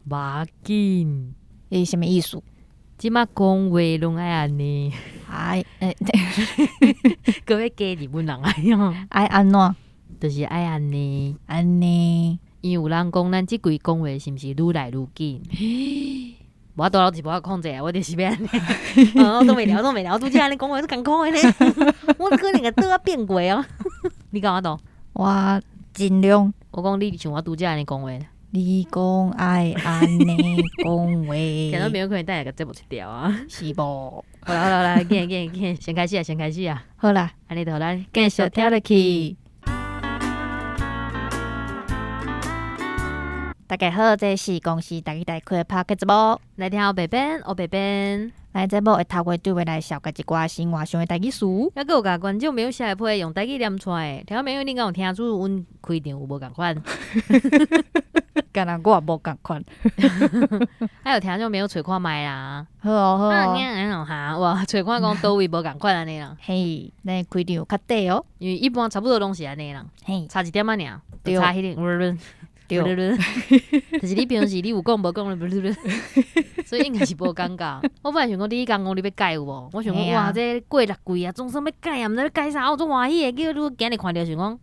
無要緊。伊啥物意思？這馬講話攏愛按呢，哎，欸，閣欲加日本人啊？愛按怎？就是愛按呢，按呢。因為有人講咱這季講話是毋是愈來愈緊？無法度，我就是無法控制啊！我就是欲按呢，我擋袂牢，擋袂牢，拄才按呢講話足艱苦的呢，我可能會倒仔變過哦。你敢有法度？我盡量。我講你像我拄才按呢講話。你講愛按呢講話。聽眾朋友可能等下共節目切掉啊。是無？好啦好啦好啦，緊緊緊，先開始啊，先開始啊。好啦，按呢就咱繼續聽落去。大家好，這是公視台語台開的 Podcast 節目，來聽烏白變，烏白變。咱節目會透過對話來紹介一寡生活上的台語詞，猶閣有共觀眾朋友寫的批用台語念出來。聽眾朋友，你敢有聽出阮開場有無仝款？敢若我無仝款。還有聽眾朋友揣看覓啦。好哦好哦。哈哇，揣看講佗位無仝款按呢啦。嘿，咱開場較短哦，因為一般差不多攏是按呢啦。嘿，差一點仔爾，差彼個。對，就是你平時你有講無講，所以應該是無尷尬。我本來想講你彼工講你欲改有無？我想講哇，這過六季啊，總算欲改啊，毋知欲改啥，我足歡喜的。結果你今日看著想講，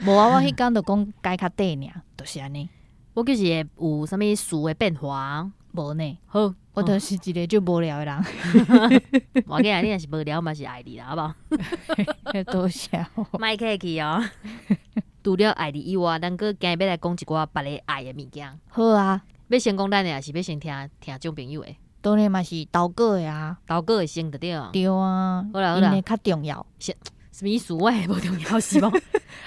無啊，我彼工就講改較短爾，就是按呢。我就是會有啥物詞的變化？無呢。好，我就是一個足無聊的人。無要緊啊，你若是無聊嘛是愛你啦，好無？多謝。莫客氣哦。除了愛你以外，咱閣今日欲來講一寡別个愛的物件。好啊，欲先講咱的，抑是欲先聽聽眾朋友的？當然嘛是投稿的啊，投稿的先就對啊。對啊，好啦好啦，𪜶的較重要。是啥物意思？我的無重要是無？啊，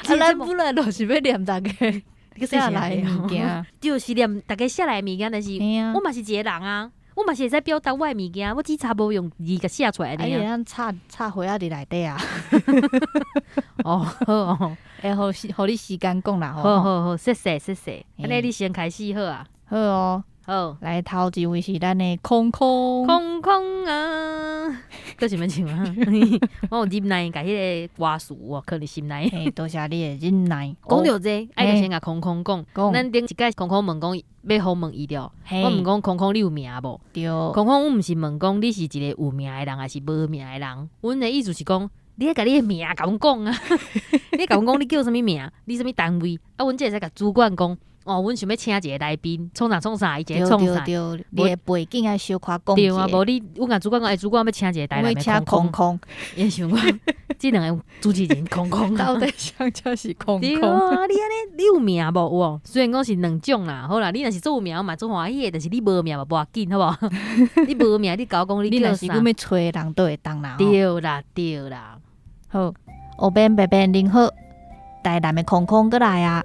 咱本來就是欲念逐家寫來的物件，就是念逐家寫來的物件，但是我嘛是一個人啊。我嘛是會使表達我的物件，我只差無用字共寫出來爾。啊，你會當插插花仔佇內底啊？哦，好哦，會予時予你時間講啦。好好好，謝謝謝謝，按呢你先開始好啊。好哦，好，來頭一位是咱的空空空空啊，閣想欲唱啊？我有忍耐，共彼個歌詞哦，囥佇心內。嘿，多謝你的忍耐。講著這個，愛先共空空講。咱頂一擺空空問講欲訪問伊著，我問講空空你有名無？對。空空，阮毋是問講你是一個有名的人，抑是無名的人？阮的意思是講，你愛共你的名共阮講啊！你共阮講你叫啥物名？你啥物單位？啊，阮才會使共主管講。哦，阮想欲請一個來賓，創啥創啥，伊一個創啥。對對對，你的背景愛小可講對啊，無你，阮共主管講，欸，主管欲請一個台南的空空，伊想講，這兩個主持人空空，到底啥才是空空？對啊，你按呢，你有名無？有無？雖然講是兩種啦，好啦，你若是足有名，我嘛足歡喜的，但是你無名嘛無要緊，好無？你無名，你共我講你叫啥？你若是欲揣人都會當啦。對啦，對啦。好，烏變白變恁好，台南的空空閣來啊！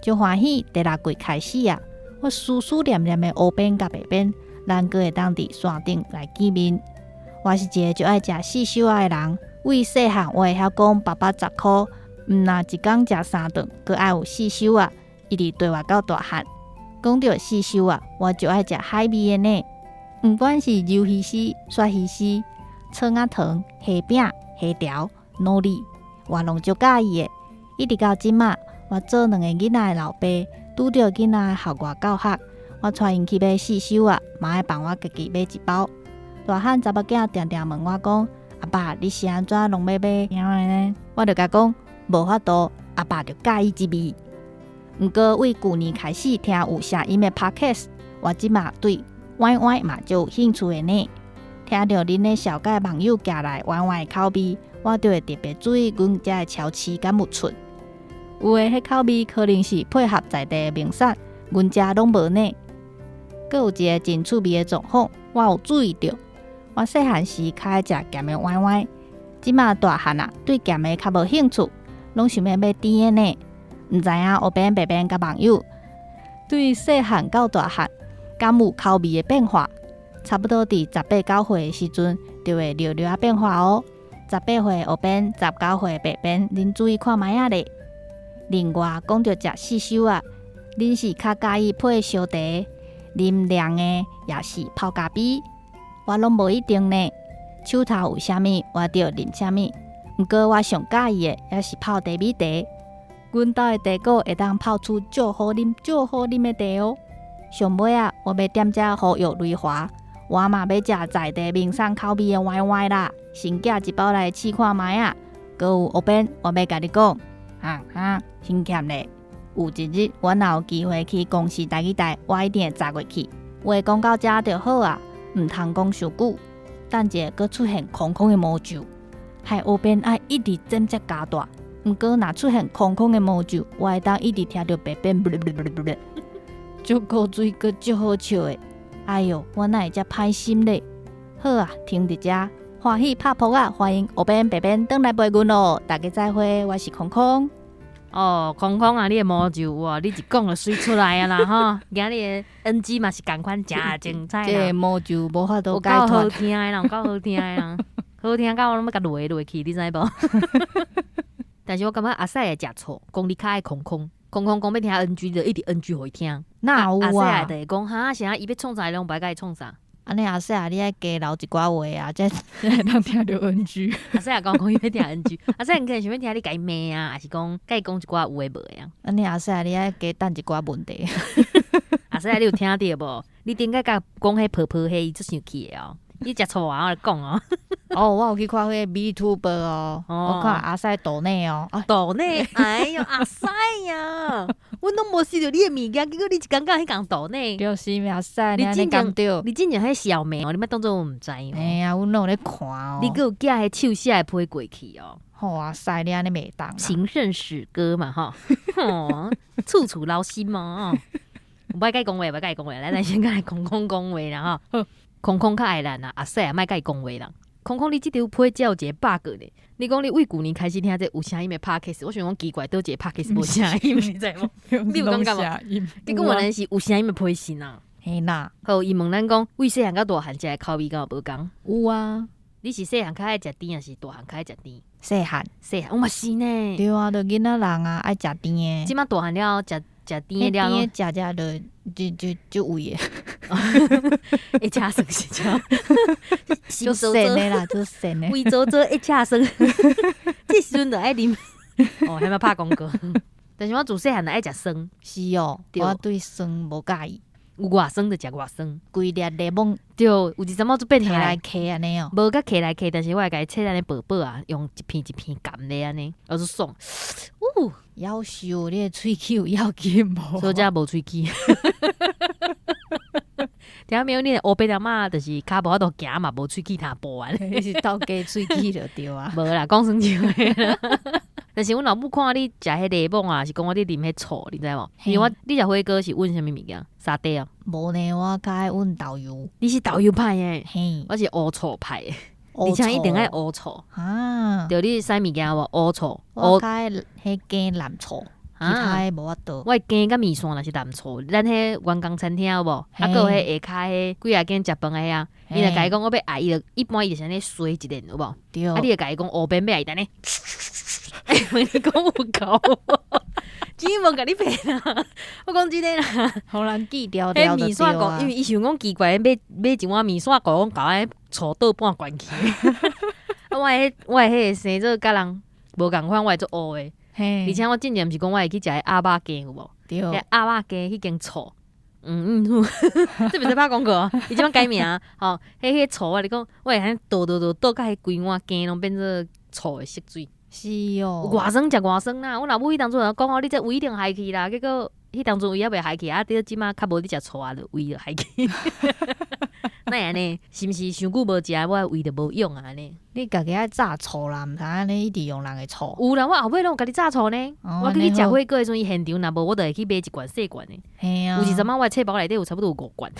足歡喜，第六季開始啊！我思思念念的烏變佮白變，咱閣會當佇山頂來見面。我是一個足愛食四手仔的人，為細漢我會曉講880箍，毋若一工食三頓，閣愛有四手仔，一直綴活到大漢。講著四手仔，我足愛食海味的呢。毋管是魷魚絲、鱈魚絲、創仔糖、蝦餅、蝦條、牡蠣，我攏足佮意的。一直到這馬。我做兩個囡仔的老爸，拄著囡仔校外教學，我帶𪜶去買四手仔，嘛愛幫我家己買一包。大漢查某囝定定問我講：阿爸，你是按怎攏欲買呢？我就共講，無法度，阿爸就佮意這味。毋過為舊年開始聽有聲音的 Podcast，我這馬對歪歪嘛足有興趣的呢。聽著恁咧紹介網友寄來歪歪的口味，我就會特別注意阮遮的超市敢有出。有的彼口味可能是配合在地的名產，阮遮攏無呢。閣有一個真趣味的狀況，我有注意著。我細漢時較愛食鹹的歪歪，這馬大漢啊，對鹹的較無興趣，攏想欲買甜的呢。毋知影烏變白變佮網友對細漢到大漢，敢有口味的變化？差不多佇十八九歲的時陣，就會略略仔變化哦。十八歲烏變，19歲白變，恁注意看覓仔咧。另外，講著食四手仔，恁是較佮意配燒茶、啉涼的，抑是泡咖啡？我攏無一定呢。手頭有啥物，我就啉啥物。毋過我上佮意的，抑是泡茶米茶。阮兜的茶果會當泡出足好啉、足好啉的茶哦。上尾啊，我欲踮遮呼籲雷華，我嘛欲食在地名産口味的歪歪啦，先寄一包來試看覓啊！閣有烏邊，我欲共你講，哈哈，真欠咧！有一日，我若有機會去公視台語台，我一定會閘過去。話講到遮就好啊，毋通講傷久。等一下閣出現空空的魔咒，害烏邊愛一直剪接加大。毋過若出現空空的魔咒，我會當一直聽著白變，足古錐閣足好笑的。哎喲，我哪會遮歹心咧？好啊，停佇遮，歡喜拍噗仔，歡迎烏邊白邊轉來陪阮咯。大家再會，我是空空。哦，空空啊，你的魔咒哇，你一講就媠出來啊啦吼！今日的 NG 嘛是仝款，誠精彩。這個魔咒無法度解脫。有夠好聽的啦，有夠好聽的啦，好聽到我攏欲共落落去，你知無？但是我感覺阿賽會食醋，講你較愛空空，空空講欲聽 NG 就一直 NG 予伊聽。哪有啊？阿賽就會講哈，啥伊欲創啥，攏無愛共伊創啥。按呢阿細啊，你愛加留一寡話啊，才會當聽著 NG。阿細啊，講講伊欲聽 NG，阿細可能想欲聽你共伊罵啊，抑是講共伊講一寡有的無的啊。按呢阿細啊，你愛加等一寡問題。阿細啊，你有聽著無？你頂擺共講彼婆婆彼，伊足生氣的哦。你食醋啊？我來講哦。哦，我有去看彼個 VTuber 哦，我看阿細抖內哦。抖內，哎喲，阿細呀，阮攏無收著你的物件，結果你一工到彼共抖內。就是阿細，你真正對，你真正彼小妹哦，你莫當做我毋知哦。嘿啊，阮攏有咧看哦。你閣有寄彼手寫的批過去哦。好阿細，你按呢袂當。情聖史歌嘛，吼，處處留心嘛。無愛共伊講話，無愛共伊講話，來，咱先共空空講話啦，吼。空空較愛咱啊，阿細啊，莫共伊講話啦。空空，你這條批才有一個 bug 呢？你講你為舊年開始聽這有聲音的 podcast，我想講奇怪，佗一個 podcast 無聲音，你知無？你有感覺無？結果原來是有聲音的批信啊。嘿啦，好，伊問咱講，為細漢到大漢食的口味敢有無仝？有啊。你是細漢較愛食甜，抑是大漢較愛食甜？細漢，細漢，我嘛是呢。對啊，就囡仔人啊，愛食甜的。這馬大漢了，食食甜的了，甜的食食就就就胃的，會車酸是這，就酸的啦，就酸的。胃做做會車酸，這時陣就愛啉。哦，還欲拍廣告。但是我自細漢就愛食酸。是哦，我對酸無佮意。有偌酸就食偌酸，規粒檸檬。對，有一陣仔做變態來嗑按呢哦，無共嗑來嗑，但是我會共伊切按呢薄薄啊，用一片一片含咧按呢，我就爽。嗚，夭壽，你的喙齒有要緊無？所以才無喙齒。聽沒有？你烏白阿嬤就是跤無法度行嘛，無喙齒通步按呢。你是鬥雞喙齒就對啊。無啦，講耍笑的。但是阮老母看你食彼檸檬啊，是講我咧啉彼醋，你知無？因為我你食火鍋是溫啥物物件？沙嗲啊？無呢，我較愛溫豆油。你是豆油派的，嘿，我是烏醋派的，而且一定愛烏醋啊。對，你啥物件無？烏醋，我較愛彼加南醋，其他的無法度。我羹佮麵線若是南醋，咱彼員工餐廳有無？啊，閣有彼下跤彼幾仔間食飯的遐，伊若共伊講我欲愛，伊就一般伊就是按呢媠一下有無？對。啊，你會共伊講烏邊欲愛，按呢。欸，問你講有夠無？真無共你騙啊！我講真的啦，予人記牢牢彼麵線糊，因為伊想講奇怪，買買一碗麵線糊，講共我醋倒半罐去。啊，我彼我彼個生做佮人無仝款，我會做烏的。而且我之前毋是講我會去食彼鴨肉羹有無？對。彼鴨肉羹彼間醋，嗯嗯，這袂使拍廣告哦。伊這擺改名，吼，彼彼醋我共你講，我會按呢倒倒倒倒甲彼規碗羹攏變做醋的色水。是哦，偌酸食偌酸啦！阮老母彼當陣就講哦，你這胃一定害去啦。結果彼當陣胃猶未害去，啊，對，這馬較無咧食醋啊，就胃就害去。哪會按呢？是毋是傷久無食，我的胃就無用啊？按呢？你家己愛榨醋啦，毋通按呢一直用人的醋。有啦，我後尾攏有家己榨醋呢。我去食火鍋的時陣，伊現場若無，我就會去買一罐細罐的。嘿啊。有一陣仔我的冊包內底有差不多有五罐。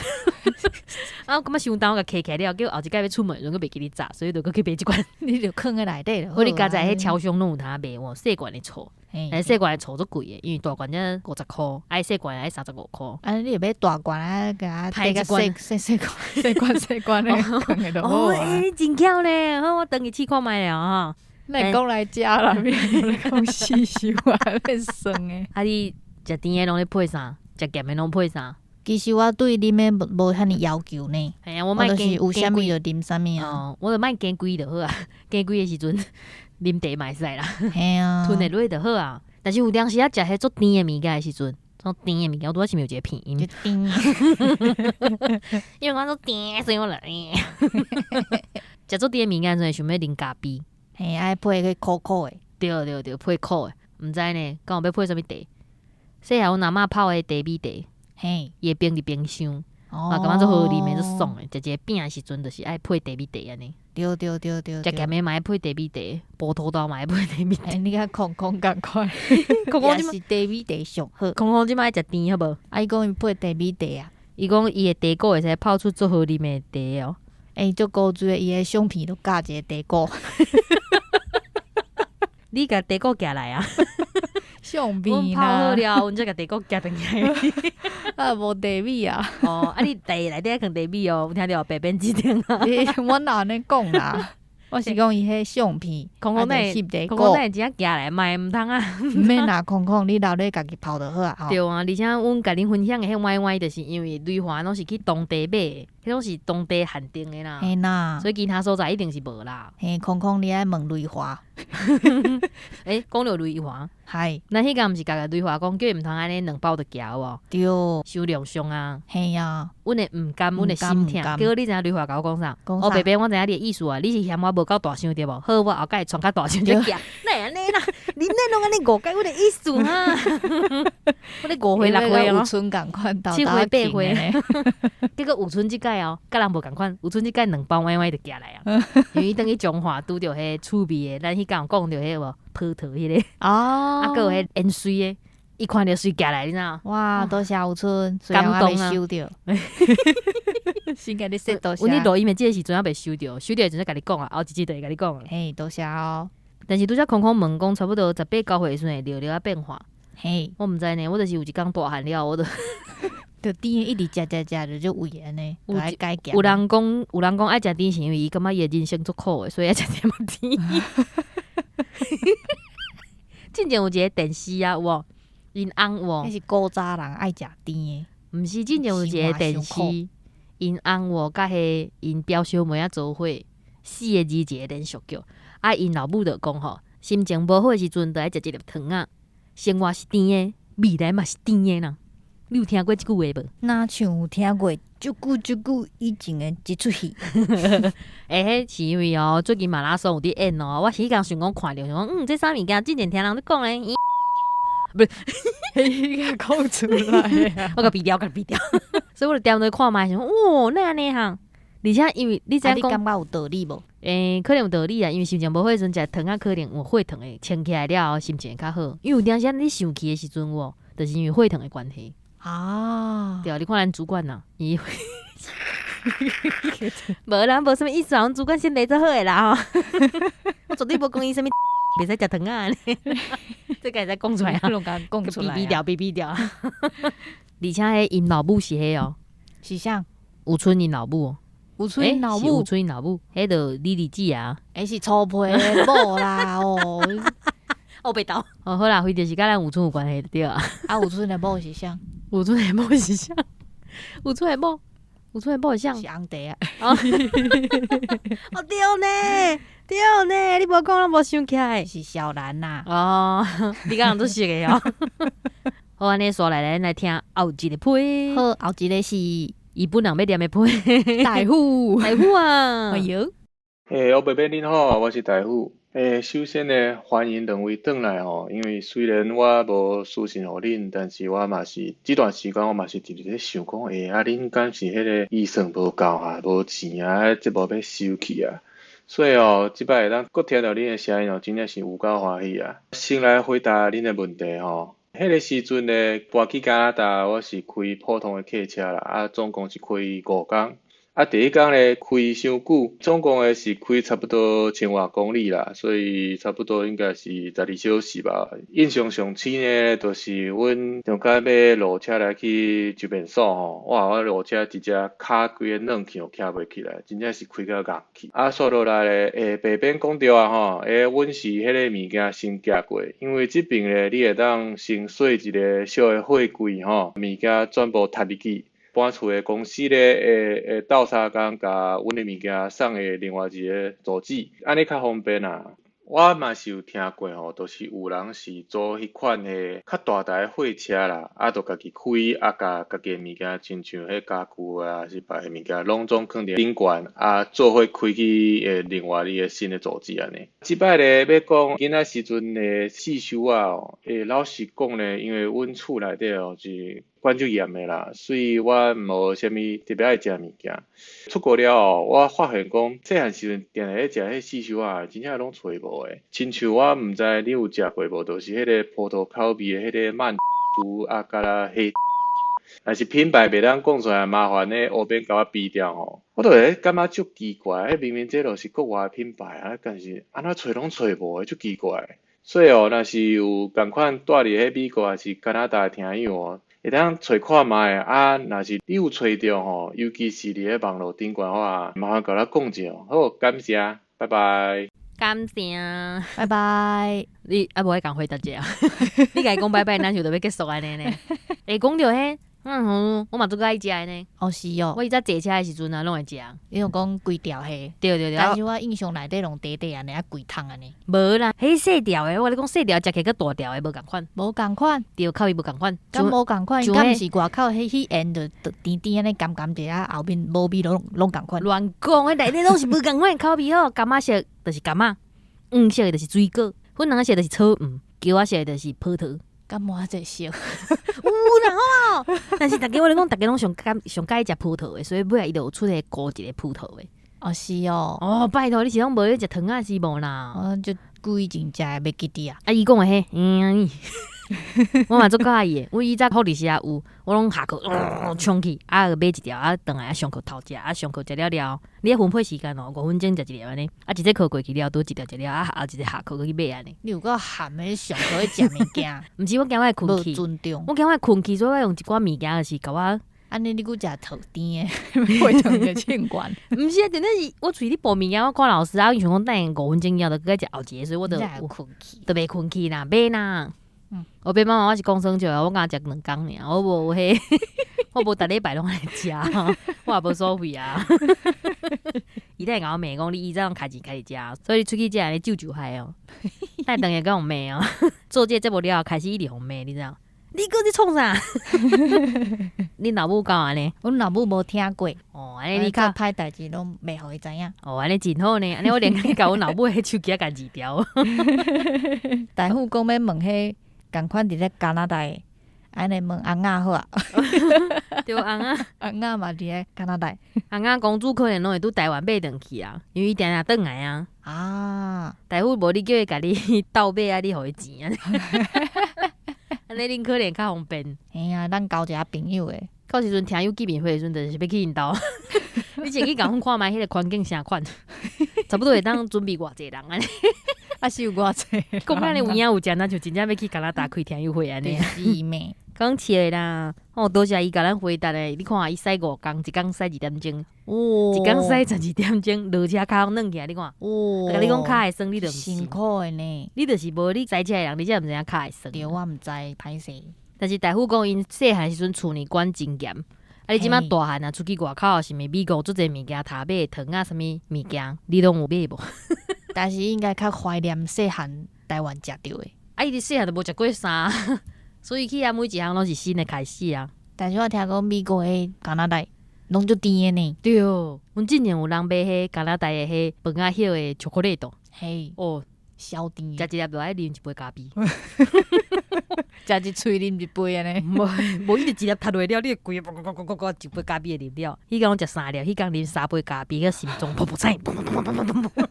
啊，我感覺傷重，我共揢起來了，結果後一擺欲出門時陣，閣袂記得榨，所以就閣去買一罐。你就囥佇內底就好。我你家在彼超商攏有通賣喎，細罐的醋。但細罐的醋足貴的，因為大罐才50箍，啊細罐愛35箍。啊，你會買大罐啊，共它歹一罐，細細罐、細罐、細罐的囥佇就好哦，啊。欸，真巧呢，好，我轉去試看覓了吼。那講來食啦，免講死泅啊，變酸的。啊，你食甜的攏咧配啥？食鹹的攏配啥？其實我對啉的無無遐爾要求呢。嘿啊，我莫就是有啥物就啉啥物啊。哦，我就莫加貴就好啊，加貴的時陣啉茶嘛會使啦。嘿啊，吞會落就好啊。但是有當時仔食彼足甜的物件的時陣，種甜的物件，我拄仔是毋是有一個鼻音？就甜。因為我說甜，所以我來。食足甜的物件時陣，想欲啉咖啡。嘿，愛配個苦苦的。對對對，配苦的，毋知呢，敢有欲配啥物茶？細漢阮阿嬤泡的茶米茶，伊會冰佇冰箱，嘛感覺足好啉的，足爽的。食一个餅的時陣，就是愛配茶米茶按呢。對對對對。食鹹的嘛愛配茶米茶，葡萄豆嘛愛配茶米茶。欸，你佮空空仝款，空空也是茶米茶上好。空空這擺愛食甜好無？啊，伊講伊配茶米茶啊。伊講伊的茶果會使泡出足好啉的茶哦。欸，足古錐的，伊的相片都加一个茶果。你共茶果寄來啊？相片阮泡好了，阮才共茶果寄轉來。啊，無茶米啊！哦，啊，你茶內底放茶米哦，有聽著白變這頂啊？我哪按呢講啦？我是講伊彼相片，空空內空空內真正寄來，嘛會毋通啊？毋免啦，空空，你留咧家己泡就好啊。對啊，而且阮共恁分享的彼歪歪，就是因為雷華攏是去當地買的，彼種是當地限定的啦。嘿啦，所以其他所在一定是無啦。嘿，空空，你愛問雷華。欸，講著雷華，係，咱彼工毋是共雷華講，叫伊毋通按呢兩包就寄有無？對，傷量傷啊。嘿啊，阮會毋甘，阮會心疼。結果你知影雷華共我講啥？哦，白白，我知影你的意思啊，你是嫌我無夠大箱對無？好，我後蓋傳較大箱再寄。哪會按呢啦？你哪攏按呢誤解阮的意思啊？我咧五歲六歲哦，有賰仝款，七歲八歲。結果有賰這擺哦，佮人無仝款，有賰這擺兩包歪歪就寄來啊。因為伊轉去彰化拄著彼趣味的，咱彼工有講著彼個無葡萄彼個，哦，啊，閣有彼煙水的，伊看著隨寄來，你知影？哇，多謝有賰，感動啊！收著，先共你說多謝。阮咧錄音的這個時陣猶未收著，收著的時陣才共你講啊，後一集就會共你講啊。嘿，多謝哦。但是拄才空空問講，差不多十八九歲的時陣會著著啊變化。嘿，我毋知呢，我就是有一工大漢了，我就就甜的一直食食食就足胃按呢，就愛改減。有人講愛食甜是因為伊感覺伊的人生足苦的，所以愛食點仔甜。進前有一个電視啊，有無？𪜶翁有無？彼是古早人愛食甜的。毋是，進前有一个電視，𪜶翁有佮彼𪜶表小妹仔做伙，四个字一个連續劇。啊，𪜶老母就講吼，心情無好的時陣，就愛食一粒糖仔。生活是甜的，未來嘛是甜的啦。你有聽過這句話無？若像有聽過，足久足久以前的一齣戲。欸，彼是因為哦，最近馬拉松有佇演哦，我是彼工想講看著，想講嗯，這啥物件？之前聽人咧講咧，不是，伊共講出來啊！我共嗶掉，共嗶掉，所以我就踮落看覓，想講哦，哪按呢哈？而且因為你知影講，你感覺有道理無？欸，可能有道理啊，因為心情無好的時陣，食糖仔可能有血糖會升起來了後，心情會較好。因為有當時你生氣的時陣，有就是因為血糖的關係。啊，對啊，你看咱主管吶，伊無啦，無啥物意思啊，阮主管身體足好的啦吼，我絕對無講伊啥物，袂使食糖仔，這個會使講出來啊，攏共講出來，嗶嗶掉，嗶嗶掉。而且彼𪜶老母是彼哦，是啥？有賰𪜶老母，有賰𪜶老母，有賰𪜶老母，彼就李麗姊啊，欸是粗皮的某啦哦。哦，白豆哦，好啦，反正是佮咱有賰有關係就對啊。啊，有賰的某是啥？有賰的某是啥？有賰的某，有賰的某是啥？是紅茶啊！哦，對呢，對呢，你無講，我無想起來。是小蘭呐。哦，你佮人足熟的哦。好，按呢煞來，咱來聽後一个批。好，後一个是伊本人欲念的批。大夫，大夫啊！哎喲，欸，歐白白恁好，我是大夫。欸，首先呢，歡迎兩位轉來吼，因為雖然我無私訊予恁，但是我嘛是這段時間我嘛是一直咧想講，欸，啊恁敢是彼個預算無夠啊，無錢啊，節目欲收去啊？所以哦，這擺會當閣聽著恁的聲音哦，真正是有夠歡喜啊！先來回答恁的問題吼，彼個時陣呢，搬去加拿大，我是開普通的客車啦，啊，總共是開五工。啊，第一工咧開傷久，總共的是開差不多千外公里啦，所以差不多應該是12小時吧。印象上深的，就是阮上擺欲落車來去收便所吼，哇！我落車直接跤規个軟去，徛袂起來，真正是開甲戇去。啊，煞落來咧，欸，白邊講著啊吼，欸，阮是彼个物件先寄過，因為這爿咧，你會當先刷一个小的貨櫃吼，物件全部塞入去。搬厝的公司咧，會鬥相共共阮的物件送去另外一个住址，按呢較方便啦。我嘛是有聽過吼，就是有人是租彼款的較大台的貨車啦，啊，就家己開，啊，共家己的物件，親像彼家具啊，抑是別的物件，攏總囥佇頂懸，啊，做伙開去另外一个新的組織按呢。這擺咧欲講囡仔時陣的四修仔哦，老實講咧，因為阮厝內底哦是管足嚴的啦，所以我無啥物特別愛食物件。出國了後，我發現講細漢時陣定定咧食彼四修仔，真正攏揣無的。親像我毋知你有食過無，就是彼个葡萄口味的彼个曼珠啊，佮啦彼，若是品牌袂當講出來，麻煩咧烏邊共我嗶掉吼。我就會感覺足奇怪，彼明明這就是國外的品牌啊，但是按怎揣攏揣無的，足奇怪。所以哦，若是有仝款蹛佇彼美國抑是加拿大的聽友哦，會當揣看覓啊，若是你有揣著吼，尤其是佇咧網路頂懸的話，麻煩共咱講者哦。好，感謝，拜拜。感謝，拜拜。你啊無愛共回答者啊？你共伊講拜拜，咱就欲結束按呢呢？會講著彼，我嘛足愛食的呢。哦，是哦。我以前坐車的時陣啊，攏會食。你有講規條彼？對對對。但是我印象內底攏短短按呢，啊規桶按呢。無啦，彼細條的，我共你講細條食起佮大條的無仝款。無仝款。對，口味無仝款。敢無仝款？敢毋是外口彼彼鹽就甜甜按呢甘甘者啊，後面無味攏攏仝款。亂講，彼內底攏是無仝款口味吼，柑仔色就是柑仔，黃色的就是水果，粉紅色就是草黃，桃仔色的就是葡萄。敢無遐濟色？有啦吼，但是逐家我咧講，逐家攏上佮上佮意食葡萄的，所以尾仔伊就有出个孤一个葡萄的。哦，是哦。哦，拜託，你是攏無咧食糖仔是無啦？我足久以前食的，袂記得啊。啊，伊講的彼，我嘛足佮意的。阮以前福利社有，我攏下課衝去，啊買一條，啊轉來啊上課頭食，啊上課食了了，你愛分配時間哦，5分鐘食一粒按呢，啊一節課過去了，拄一條食了，啊後一個下課閣去買按呢。你有夠譀的，上課咧食物件。毋是，我驚我會睏去，無尊重。我驚我會睏去，所以我用一寡物件就是共我。按呢你閣食糖甜的，血糖就衝懸。毋是啊，重點是我喙咧哺物件，我看老師啊，伊想講等下5分鐘以後就閣食後一个，所以我就就袂睏去啦，買啦。我爸媽媽我是講耍笑的，我敢食2工爾，我無彼，我無逐禮拜攏來食，我也無所謂啊。伊等下共我罵講你以前攏開錢開始食，所以你喙齒才會按呢皺皺害哦。等下轉來閣予罵哦。做這個節目了後，開始一直予罵，你知影？你閣咧創啥？恁老母敢有按呢？阮老母無聽過。哦，按呢你較歹代誌攏袂予伊知影。哦，按呢真好呢，按呢我連共阮老母彼手機仔共二調。大夫講欲問彼仝款佇咧加拿大，按呢問翁仔好啊。對，翁仔，翁仔嘛佇咧加拿大。翁仔公主可能攏會拄台灣買轉去啊，因為伊定定轉來啊。啊，大夫無你叫伊共你鬥買啊，你予伊錢啊。按呢恁可能較方便。嘿啊，咱交一下朋友的。到時陣聽友見面會的時陣，就是欲去𪜶兜。你先去共阮看覓彼个環境啥款，差不多會當準備偌濟人按呢。啊是有偌濟？講按呢有影有跡，若像真正欲去加拿大開聽友會按呢。是咩？講笑的啦，哦，多謝伊共咱回答的。你看伊駛5工，一工駛2點鐘，哦，一工駛12點鐘，落車跤攏軟起來，你看。哦，共你講跤會酸，你就毋信。辛苦的呢。你就是無你駛車的人，你才毋知影跤會酸。對，我毋知，歹勢。但是大夫講，𪜶細漢時陣厝內管真嚴，啊，你這馬大漢啊，出去外口，是毋是美國足濟物件，頭買糖仔啥物物件，你攏有買無？但是應該較懷念細漢台灣食著的。啊，伊佇細漢就無食過啥，所以去遐每一項攏是新的開始啊。但是我聽講美國的加拿大攏足甜的呢。對，阮之前有人買彼加拿大的彼飯仔葉的巧克力豆。嘿，哦，超甜。食一粒就愛啉一杯咖啡。食一喙啉一杯按呢。無，無伊就一粒吞落了，你就規个咕咕咕咕咕一杯咖啡會啉了。彼工攏食三粒，彼工啉三杯咖啡，佮心臟噗噗聲，砰砰砰砰砰砰砰。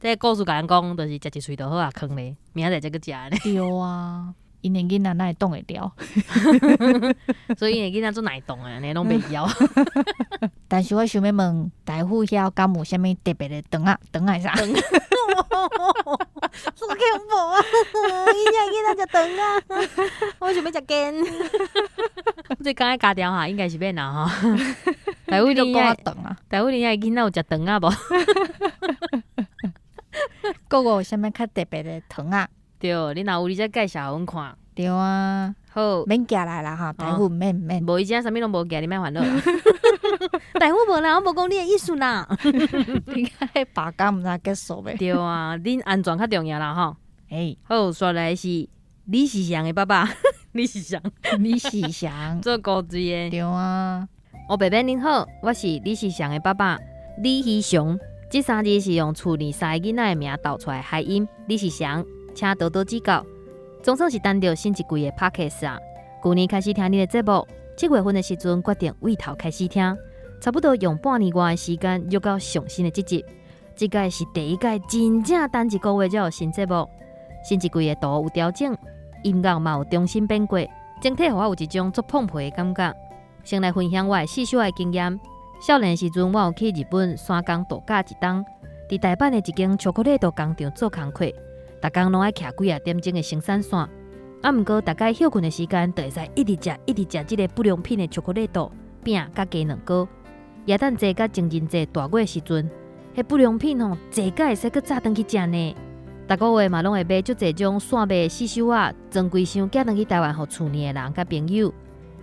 這個故事共咱講，就是食一喙就好啊，囥咧，明仔載才閣食按呢。對啊，𪜶的囡仔哪會擋會牢？所以𪜶的囡仔足耐擋的，按呢攏袂枵。但是我想欲問大夫遐敢有啥物特別的糖仔？糖仔是啥？好恐怖啊！伊遮囡仔食糖仔，我想欲食羹。這工愛加調哈，應該是免啦吼。大夫你恁遐糖啊？大夫恁遐囡仔有食糖仔無？閣有啥物較特別的糖仔？對，你若有你才介紹予阮看。對啊，好，免寄來啦吼，大夫免免。無伊遮啥物攏無寄，你莫煩惱啦。大夫無啦，我無講你的意思啦。你看彼罷工毋知結束未？對啊，恁安全較重要啦吼。欸，好，煞來是李世祥的爸爸，李世祥李世祥，做古錐的。對啊，烏白編恁好，我是李世祥的爸爸李希祥。這三字是用厝裡三個囡仔的名鬥出來諧音。李世祥，請多多指教。總算是等著新一季的 Podcast 啊！舊年開始聽恁的節目，7月份的時陣決定對頭開始聽，差不多用半年外的時間錄到上新的這集。這屆是第一屆真正等一個月才有新節目。新一季的圖有調整，音樂嘛有重新編過，整體予我有一種足膨皮的感覺。先來分享我的細小的經驗。少年時陣，我有去日本山岡度假一冬，佇大阪的一間巧克力豆工廠做工課，逐工攏愛徛幾仔點鐘的生產線。啊，毋過逐概歇睏的時間，就會使一直食，一直食這个不良品的巧克力豆餅佮雞卵糕。耶誕節佮情人節大月時陣，彼不良品吼，濟甲會使閣早轉去食呢。逐個月嘛，攏會買足濟種線賣的刺繡仔，裝規箱寄轉去台灣，予厝裡的人佮朋友。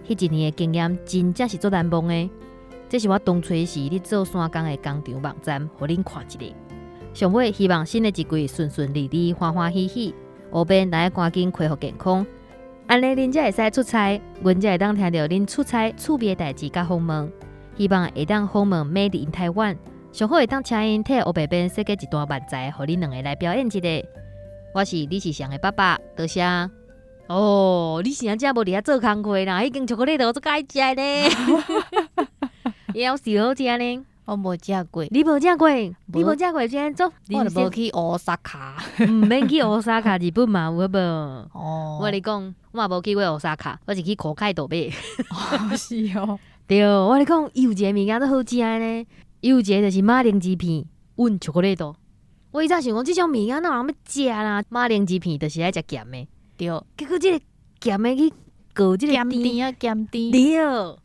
彼一年的經驗真正是足難忘的。這是我當初時佇做山工的工廠網站，予恁看一下。上尾希望新的一季順順利利、歡歡喜喜。烏編來趕緊恢復健康，按呢恁才會使出差，阮才會當聽著恁出差趣味的代誌佮訪問。希望會當訪問 Made in Taiwan，上好會當請𪜶替烏白編設計一段漫才，予恁兩个來表演一下。我是李世祥的爸爸，多謝。哦，你是安怎無佇遐做工課啦？彼間巧克力豆我足佮意食咧。伊有是好食呢。我無食過，你無食過，你無食過，這做我就無去大阪。毋免去大阪，日本嘛有好無？哦，我共你講，我嘛無去過大阪，我是去北海道買。哦，是哦。對，我共你講，伊有一个物件足好食的呢，伊有一个就是馬鈴薯片混巧克力豆。我以前想講，這種物件哪有人欲食啦？馬鈴薯片就是愛食鹹的。對。結果這个鹹的去過這个鹹甜啊，鹹甜。對。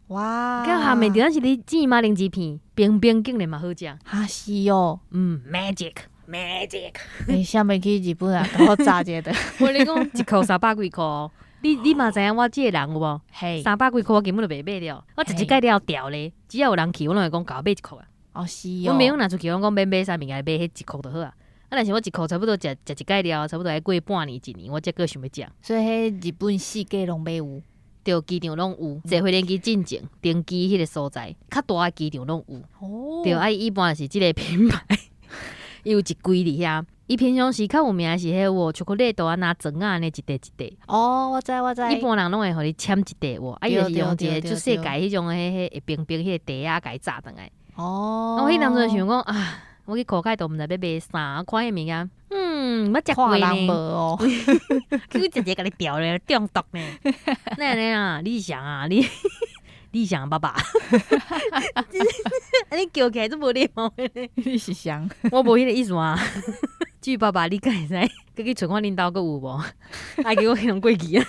哇！佮鹹的，就像是咧煎馬鈴薯片，冰冰竟然嘛好食。哈是哦。嗯，magic，magic。你啥物去日本啊？共我炸一个。我共你講，一箍三百幾箍。你嘛知影我這个人有無？嘿。三百幾箍我根本就袂買了。我食一擺了掉咧，只要有人去，我攏會講共我買一箍啊。哦，是哦。阮朋友若出去，攏講免買啥物件，買彼一箍就好啊。啊，若是我一箍差不多食食一擺了，差不多愛過半年一年，我才閣想欲食。所以彼日本四界攏買有。對，機場攏有，坐飛機進前登機彼个所在，較大的機場攏有。哦。對，啊，伊一般是這个品牌，伊有一櫃佇遐。伊平常時較有名是彼個巧克力豆啊，拿磚仔按呢一塊一塊。哦，我知我知。一般人攏會予你簽一塊無？啊，伊就是用一个足細个彼種彼彼會冰冰彼個袋仔共伊紮轉來。哦。我彼當陣想講啊，我去北海道毋知欲買啥，看彼物件，嗯，捌食過呢。看人無哦。結果直接共你掉咧，中毒呢。哪按呢啊？你想啊？你想爸爸？你叫起來足無禮貌的呢。你是誰？我無彼个意思啊。巨爸爸，你敢會使？閣去揣看恁兜閣有無？啊，結果彼攏過期啊。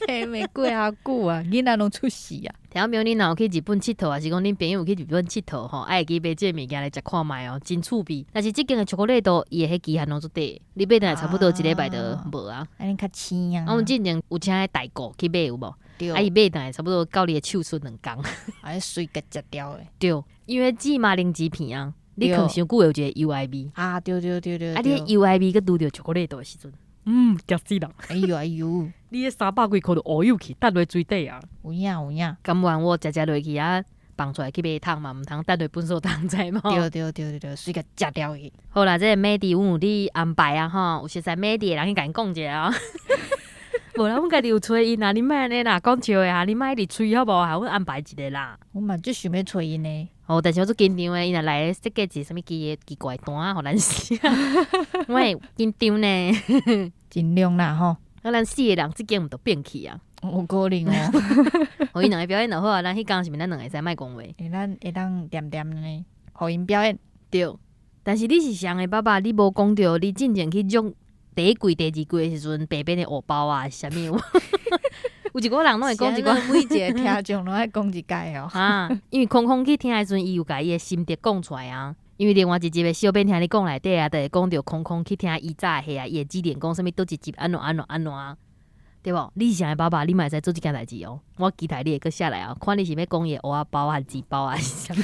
嘿，袂過偌久啊，囡仔攏出世啊。聽眾朋友，恁若有去日本𨑨迌，抑是講恁朋友有去日本𨑨迌吼，愛會記買這个物件來食看覓哦，真趣味。但是這間的巧克力豆，伊的彼期限攏足短，你買轉來差不多一禮拜就無啊。按呢較鮮啊。啊，阮之前有請彼代購去買有無？對。啊，伊買轉來差不多到你的手剩兩工。啊，隨共食掉的。對，因為煎馬鈴薯片啊，你囥傷久會有一个油埃味。啊，對對對對。啊，你彼油埃味閣拄著巧克力豆的時陣，嗯，食死人。哎喲哎喲，你彼三百幾箍就烏有去，擲落水底啊。有影有影。甘願我食食落去啊，放出來去馬桶嘛，毋通擲落糞掃桶，知無？對對對對對，隨共食掉去。好啦，這个美弟，阮有咧安排啊吼，有熟似美弟的人去共𪜶講一下哦。無啦，阮家己有揣𪜶啦，你莫按呢啦，講笑的啊，你莫一直催好無？予阮安排一下啦。我嘛足想欲揣𪜶的。哦，但是我足緊張的，伊若來設計一个啥物奇奇怪單仔，予咱死。我會緊張呢。盡量啦吼。啊，咱四个人這間毋著變去啊？有可能哦。予𪜶兩个表演就好啊，咱彼工是毋是咱兩個會使莫講話？會咱會當恬恬呢，予𪜶表演。對，但是你是誰的爸爸？你無講著你進前去錄第一季、第二季的時陣，白變的烏包啊，是啥物？有一寡人攏會講一寡，每一个聽眾攏愛講一擺哦。啊，因為空空去聽的時陣，伊有共伊的心得講出來啊。因為另外一集的小編聽你講內底啊，就會講著空空去聽伊早的彼啊，伊會指定講啥物佗一集按怎按怎按怎。對無？你是誰的爸爸，你嘛會使做這件代誌哦。我期待你會閣寫來哦，看你是欲講伊的芋仔包、番薯包還是啥物，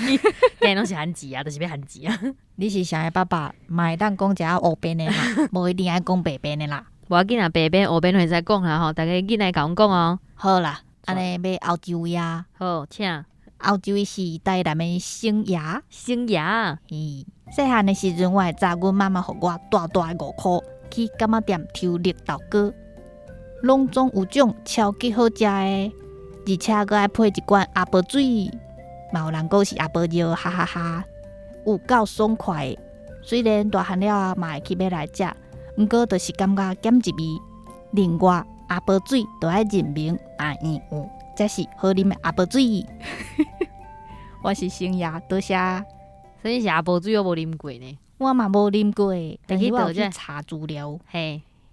今日攏是番薯啊，就是欲番薯啊。你是誰的爸爸，嘛會當講一下烏邊的啦，無一定愛講白邊的啦。無要緊啊，白邊烏邊會使講啦吼，逐家緊來共阮講哦。好啦，按呢欲後一位啊。好，請。後一位是台南的星爺。星爺。嘿，細漢的時陣，我會知阮媽媽予我大大的5箍去柑仔店抽綠豆糕，攏總有種超級好食的，而且閣愛配一罐阿婆水，嘛有人講是阿婆尿，哈哈哈，有夠爽快的。雖然大漢了後嘛會去買來食，毋過就是感覺減一味。另外，阿婆水就愛認明啊，嗯有，這是好啉的阿婆水。我是星爺，多謝。啥物是阿婆水？我無啉過呢。我嘛無啉過，但是我有去查資料。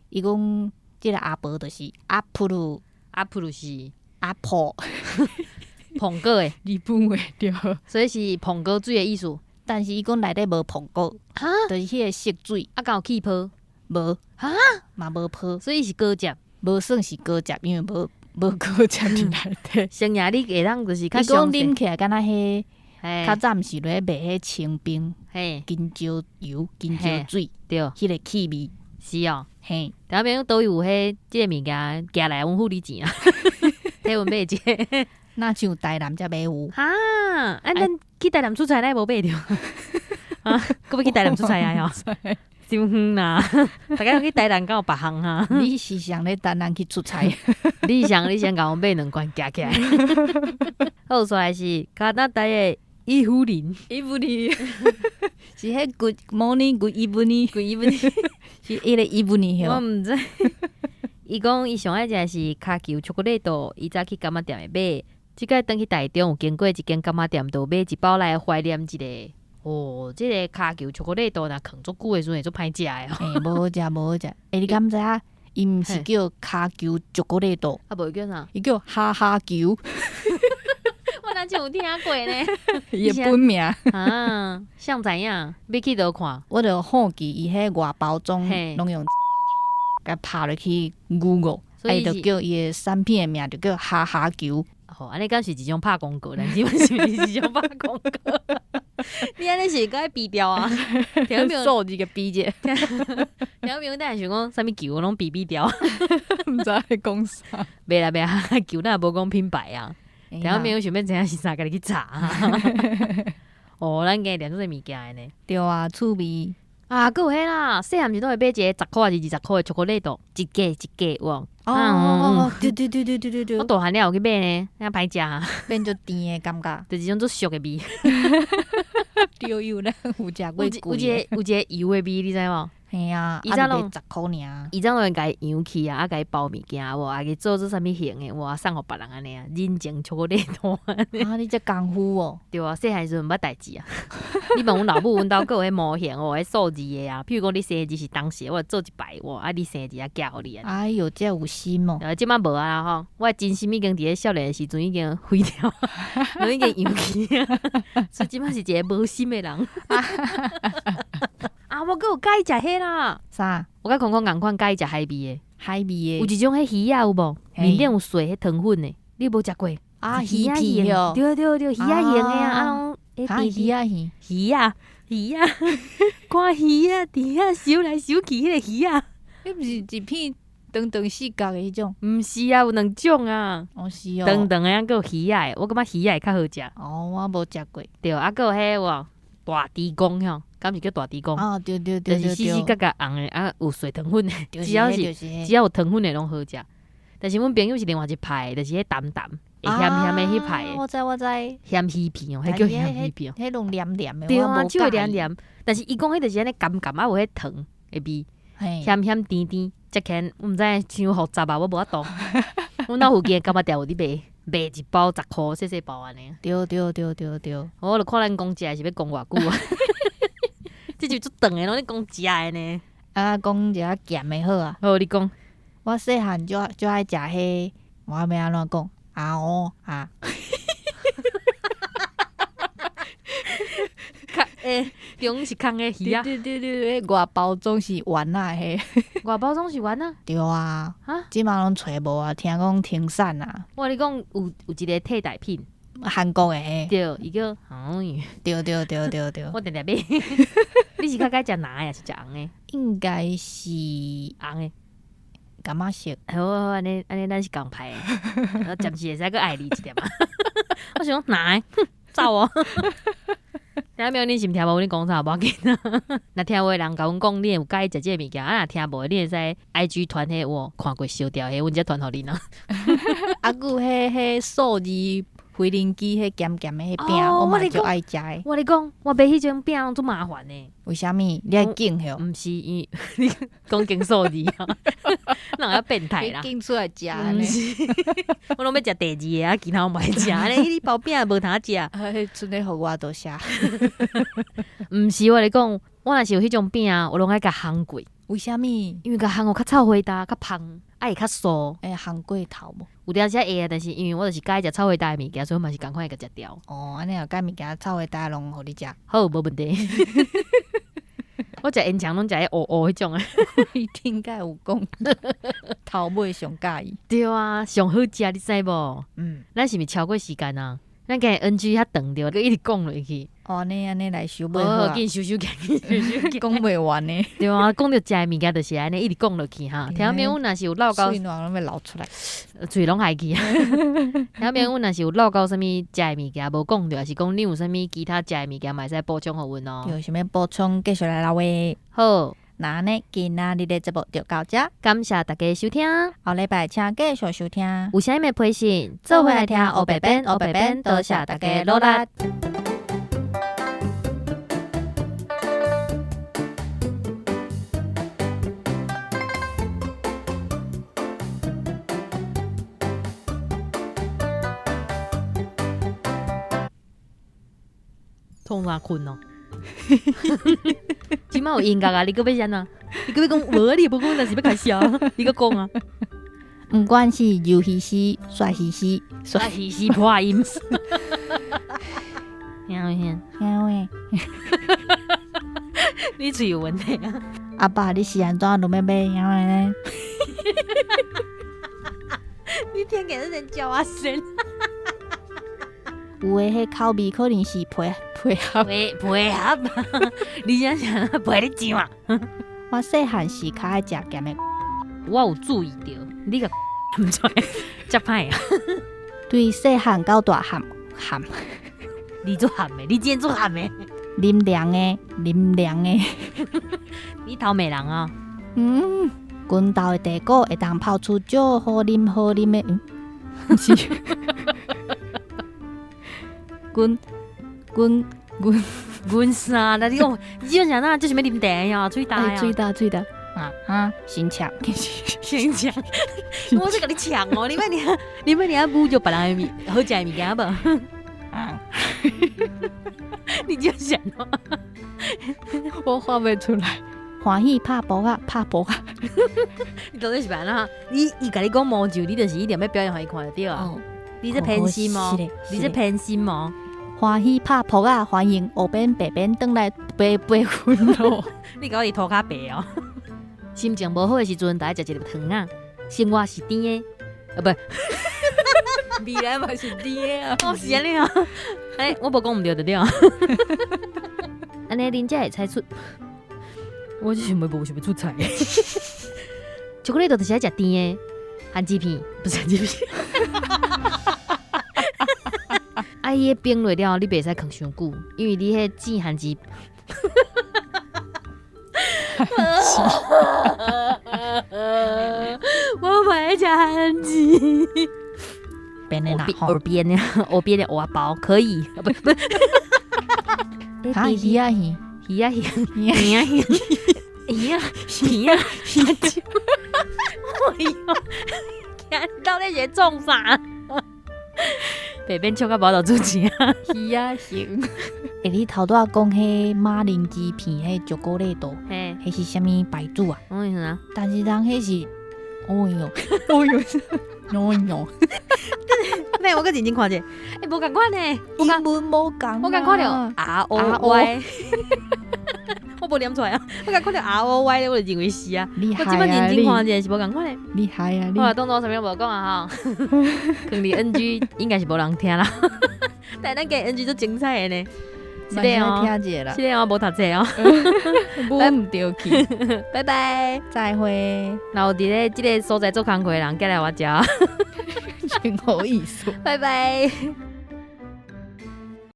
伊講這個阿婆就是阿普魯，阿普魯是阿婆，蘋果的，日本話對。所以是蘋果水的意思。但是伊講內底無蘋果，哈，就是彼個色水。啊，敢有氣泡？無，哈，嘛無泡，所以是果汁，無算是果汁，因為無果汁佇內底。星爺，你會當就是較伊講啉起來敢若彼，較早毋是咧賣彼清冰，金蕉油、金蕉水，對，彼個氣味。是哦，嘿，聽朋友佗位有彼這个物件，寄來阮付你錢啊，替阮買一个。若像台南才買有。哈，啊，咱去台南出差，咱無買著。啊，閣欲去台南出差啊？喲，傷遠啦！逐家去台南敢有別項啊？你是想咧台南去出差？你先共我買兩罐寄起來。好，煞來是加拿大的伊芙琳，伊芙琳是彼 Good morning, Good evening, Good evening，是彼个 evening。我毋知。伊講伊上愛食的是跤球巧克力豆，伊早去柑仔店會買。這擺轉去台中有經過一間柑仔店，就買一包來懷念一下。哦，這个跤球巧克力豆若囥足久的時陣會足歹食的哦。欸，無好食，無好食。欸，你敢知影？伊毋是叫跤球巧克力豆，啊，無叫啥？伊叫哈哈球。我哪像有聽過呢？伊的本名啊，像怎樣？欲去佗看？我就好奇伊彼外包裝攏用，共拍入去 Google，所以伊就叫伊的產品的名就叫哈哈球。哦，按呢敢是一種拍廣告，但是毋是一種拍廣告。你按呢是閣愛比掉啊？聽沒有？數字共比者。聽沒有？等下想講啥物球攏比比掉，毋知咧講啥。袂啦袂啦，球哪無講品牌啊？聽沒有想欲知影是啥，家己去查。哦，咱今日念足濟物件的呢。對啊，趣味。啊，閣有彼啦，細漢時攏會買一個十箍還是20箍的巧克力豆，一格一格有無？哦，對對對對對對對。我大漢了有去買呢，遐歹食，變做甜的感覺，就是一種足俗的味。對，有咱有食過有一個有一個油的味，你知無？嘿啊，伊早攏10箍爾，伊早攏會共伊揚起啊，啊，共伊包物件無，啊，共做做啥物形的，哇，送予別人按呢啊，人情巧克力豆。啊，你這功夫哦。對啊，細漢時陣毋捌代誌啊。你問阮老母，阮兜閣有彼模型哦，彼數字的啊，譬如講你生日是當時，我做一排，哇，啊，你生日啊寄予你啊。哎喲，這有心哦。這擺無啊吼，我的真心已經佇咧少年的時陣已經毀掉，攏已經揚去啊，所以這擺是一个無心的人。啊，我閣有佮意食彼啦。啥？我佮空空仝款佮意食海味的。海味的。有一種彼魚仔有無？面頂有碎彼糖粉的，你無食過？啊，魚片哦。對對對，魚仔形的啊，啊攏魚仔魚。魚仔魚仔，看魚仔佇遐泅來泅去，彼个魚仔。彼毋是一片長長四角的彼種？毋是啊，有兩種啊。哦，是哦。長長的啊，閣有魚仔的，我感覺魚仔的較好食。哦，我無食過。對，啊，閣有彼有無？大豬公吼，敢是叫大豬公？啊，對對對對，就是四四角角紅的，啊，有碎糖粉的，只要是只要有糖粉的攏好食。但是阮朋友是另外一派，就是彼澹澹會鹹鹹的彼派的。我知我知。鹹魚片哦，彼叫鹹魚片。彼攏黏黏的。對啊，手會黏黏。但是伊講彼就是按呢甘甘啊，有彼糖的味，鹹鹹甜甜，食起來毋知傷複雜吧，我無法度。阮兜附近的柑仔店有佇賣，賣一包10箍，細細包按呢。對對對對對。我就看咱講食的是欲講偌久啊？這就足長的，攏咧講食的呢。啊，講一下鹹的好啊。好，你講。我細漢就愛食彼，我欲按怎講？啊哦啊。欸，中是空的魚仔。對對對對，外包裝是圓仔彼。外包裝是圓仔？對啊。啊？這馬攏揣無啊，聽講停產啊。我共你講，有一個替代品。韓國的彼。對，伊叫哎。對對對對對。我定定買。你是較喜歡食藍的抑是食紅的？應該是紅的。柑仔色。好好，按呢按呢，咱是仝派的。我暫時會使閣愛你一點仔。我想講藍的，哼，走哦。聽沒有？你是毋聽無？阮講啥無要緊啊。若聽有的人共阮講，你會有佮意食這个物件啊？若聽無的，你會使 IG 傳彼有看過燒掉彼，阮才傳予恁啊。啊，閣有彼彼數字飛輪機，彼鹹鹹的彼餅，我嘛足愛食的。我共你講，我買彼種餅攏足麻煩的。為啥物？你愛揀吼？毋是，伊你講揀數字啊，人較變態啦。揀出來食毋是，我攏欲食第二个啊，其他我毋愛食。按呢你包餅無通食。賰咧予我多謝。毋是，我共你講，我若是有彼種餅啊，我攏愛共烘過。為啥物？因為共烘予較臭火焦，較芳，啊會較酥。會烘過頭無？有當時會啊，但是因為我就是佮意食臭火焦的物件，所以我嘛是仝款會共食掉。哦，按呢若佮物件臭火焦攏予你食。好，無問題。我食煙腸攏食彼烏烏彼種的。你頂擺有講，頭尾上佮意。對啊，上好食，你知無？嗯。咱是毋是超過時間啊？咱今日 NG 較長著，閣一直講落去。哦，按呢按呢來收尾好啊。緊收收起，緊收收起。講袂完呢。對啊，講著食的物件就是按呢，一直講落去哈。聽眾阮若是有落到，喙涎攏欲流出來，喙攏害去啊。聽眾阮若是有落到啥物食的物件無講著，抑是講你有啥物其他食的物件，嘛會使補充予阮哦。有啥物補充，繼續來留話。好。那按呢，今仔日的節目就到這，感謝大家收聽。後禮拜請繼續收聽。有啥物批評，做伙來聽烏白變，烏白變，多謝大家努力。創啥睏哦？這馬有音樂啊！你閣欲按怎？你閣欲講無啊？你無講，但是欲開始啊！你閣講啊！毋管是柔魚絲、涮魚絲、涮魚絲破音。聽有聽？聽有。你喙有問題啊！阿爸，你是按怎攏欲買呢？你聽起來是叫阿仙。有的彼口味可能是配配合配配合，你想想配你上啊！我細漢時較愛食鹹的，我有注意著，你共毋出來，遮歹啊！對細漢到大漢漢，你做鹹的，你今天做鹹的，啉涼的，啉涼的，你頭美人啊！嗯，阮兜的茶果會當泡出足好啉好啉的，嗯，是。阮阮阮阮啥？那你講，你這啥那？這是欲啉茶呀？喙焦呀？喙焦喙焦啊啊！先搶，先搶！我在共你搶哦！你欲你你欲你愛侮辱別人的物好食的物件無？啊！你這啥喏？我畫袂出來。歡喜拍噗仔，拍噗仔。你到底是欲按怎？你伊共你講魔咒，你就是一定欲表演予伊看就對啊。你這偏心哦！你這偏心哦！歡喜拍噗仔，歡迎烏邊白邊轉來白白粉咯。你共我佇塗跤白哦。心情無好的時陣，就愛食一粒糖仔。生活是甜的，啊不，未來嘛是甜的啊。哦，是按呢啊。欸，我無講毋對就對啊。按呢恁才會猜出，我這想欲無想欲出彩。巧克力就是愛食甜的，番薯片不是番薯片。啊！伊彼冰落了，你袂使囥傷久，因為你彼煎番薯。我嘛愛食番薯。變的啦，耳邊的耳邊的芋仔包可以，不不。啊，魚仔魚，魚仔魚，魚仔魚，魚仔魚仔魚。哎喲，你到底是咧創啥？白變笑甲無法度主持啊！魚仔魚。欸，你頭拄仔講彼馬鈴薯片，彼巧克力豆，彼是啥物牌子啊？我啥？但是人彼是，哎喲，哎喲，哎喲。咩？我閣認真看者，欸，無仝款呢，英文無仝，我共看著 R O Y。無念出來啊，我共看著 ROY，我就認為是啊。厲害我這擺認真看啊一下是無仝款的。你，厲害啊你好！啊，當作啥物攏無講啊吼，囥佇 NG 應該是無人聽啦。但咱今日 NG 足精彩的呢，是的哦，聽者啦，是的哦，無讀冊哦，無毋著去，拜拜，再會。若有佇咧這个所在做工課的人，過來我遮，真好意思，拜拜。